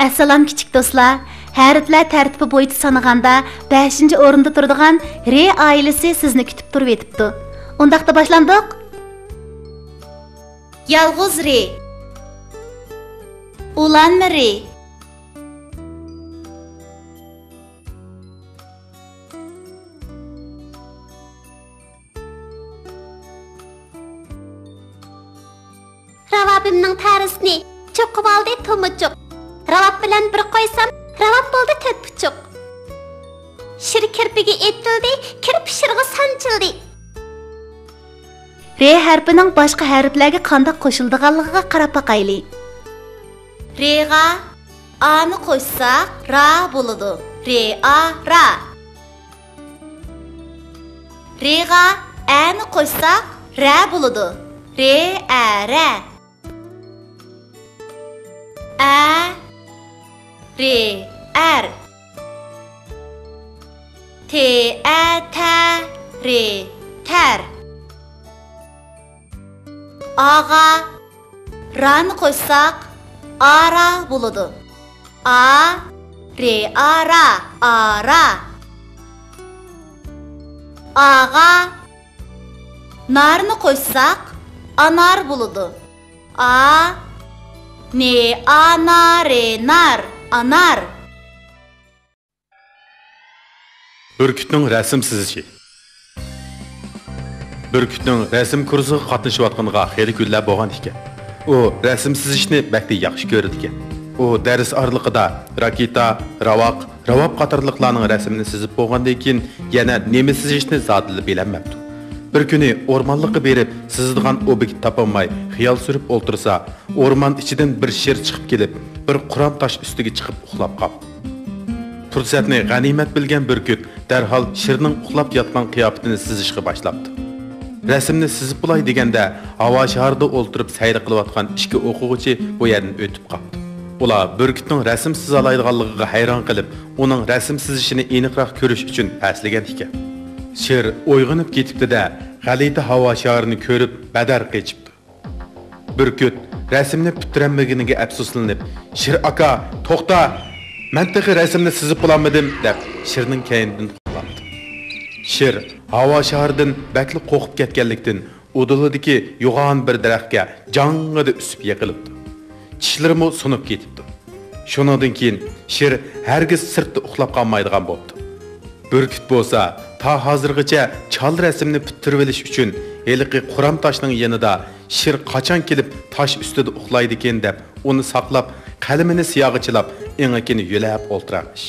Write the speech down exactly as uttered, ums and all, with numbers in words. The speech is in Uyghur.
ئەسسالام، كىچىك دوستلار. ھەرپلەر تەرتىپى بويىچە سانىغاندا، بەشىنچى ئورۇندا تۇرىدىغان رې ئائىلىسى سىزنى كۈتۈپ تۇرۇۋېتىپتۇ. ئۇنداقتا باشلاندۇق. يالغۇز رې. ئۇلانما رې. راۋابىمنىڭ تەرىسىنى چوقۇۋالدى تومۇچۇق. راۋاب بىلەن بىر قويسام، راۋاب بولدى تۆت پۇچۇق. شىر كىرپىگە ئېتىلدى، كىرپى شىرغا سانچىلدى. رې ھەرپىنىڭ باشقا ھەرپلەرگە قانداق قوشۇلىدىغانلىقىغا قاراپ باقايلى. رېغا ئانى قوشساق، را بولىدۇ. رېئا، را. رېغا ئەنى قوشساق، رە بولىدۇ. رېئە، رە. ئە، رې، ئەر. تېئە، تە، رې، تەر. ئاغا رانى قوشساق، ئارا بولىدۇ. ئا، رېئا، را، ئارا. ئاغا نارنى قوشساق، ئانار بولىدۇ. ئا، نېئا، نا، رې، نار، ئانار. بۈركۈتنىڭ رەسىم سىزىشى. بۈركۈتنىڭ رەسىم كۇرسىغا قاتنىشىۋاتقىنىغا خېلى كۈنلەر بولغان ئىكەن. ئۇ رەسىم سىزىشنى بەكلا ياخشى كۆرىدىكەن. ئۇ دەرس ئارىلىقىدا راكېتا، راۋاق، راۋاب قاتارلىقلارنىڭ رەسىمىنى سىزىپ بولغاندىن كېيىن، يەنە نېمە سىزىشنى زادىلا بىلەلمەپتۇ. بىر كۈنى ئورمانلىققا بېرىپ، سىزىدىغان ئوبيېكت تاپالماي خىيال سۈرۈپ ئولتۇرسا، ئورمان ئىچىدىن بىر شىر چىقىپ كېلىپ، بىر قۇرام تاش ئۈستىگە چىقىپ ئۇخلاپ قاپتۇ. پۇرسەتنى غەنىيمەت بىلگەن بۈركۈت دەرھال شىرنىڭ ئۇخلاپ ياتقان قىياپىتىنى سىزىشقا باشلاپتۇ. رەسىمنى سىزىپ بولاي دېگەندە، ھاۋا شارىدا ئولتۇرۇپ سەيلە قىلىۋاتقان ئىككى ئوقۇغۇچى بۇ يەردىن ئۆتۈپ قاپتۇ. ئۇلار بۈركۈتنىڭ رەسىم سىزالايدىغانلىقىغا ھەيران قېلىپ، ئۇنىڭ رەسىم سىزىشىنى ئېنىقراق كۆرۈش ئۈچۈن پەسلىگەن ئىكەن. شىر ئويغىنىپ كېتىپتۇ-دە، غەلىتە ھاۋا شارىنى كۆرۈپ بەدەر قېچىپتۇ. بۈركۈت رەسىمنى پۈتتۈرەلمىگىنىگە ئەپسۇسلىنىپ، «شىر ئاكا، توختا! مەن تېخى رەسىمنى سىزىپ بولالمىدىم!» دەپ، شىرنىڭ كەينىدىن قوغلاپتۇ. شىر ھاۋا شارىدىن بەكلا قورقۇپ كەتكەنلىكتىن، ئۇدۇلىدىكى يوغان بىر دەرەخكە جاڭڭىدە ئۈسۈپ يىقىلىپتۇ. چىشلىرىمۇ سۇنۇپ كېتىپتۇ. شۇنىڭدىن كېيىن شىر ھەرگىز سىرتتا ئۇخلاپ قالمايدىغان بوپتۇ. بۈركۈت بولسا تا ھازىرغىچە چالا رەسىمنى پۈتتۈرۈۋېلىش ئۈچۈن ھېلىقى قۇرام تاشنىڭ يېنىدا شىر قاچان كېلىپ تاش ئۈستىدە ئۇخلايدىكىن دەپ ئۇنى ساقلاپ، قەلىمىنى سىياغا چىلاپ ئېڭىكىنى يۆلەپ ئولتۇرارمىش.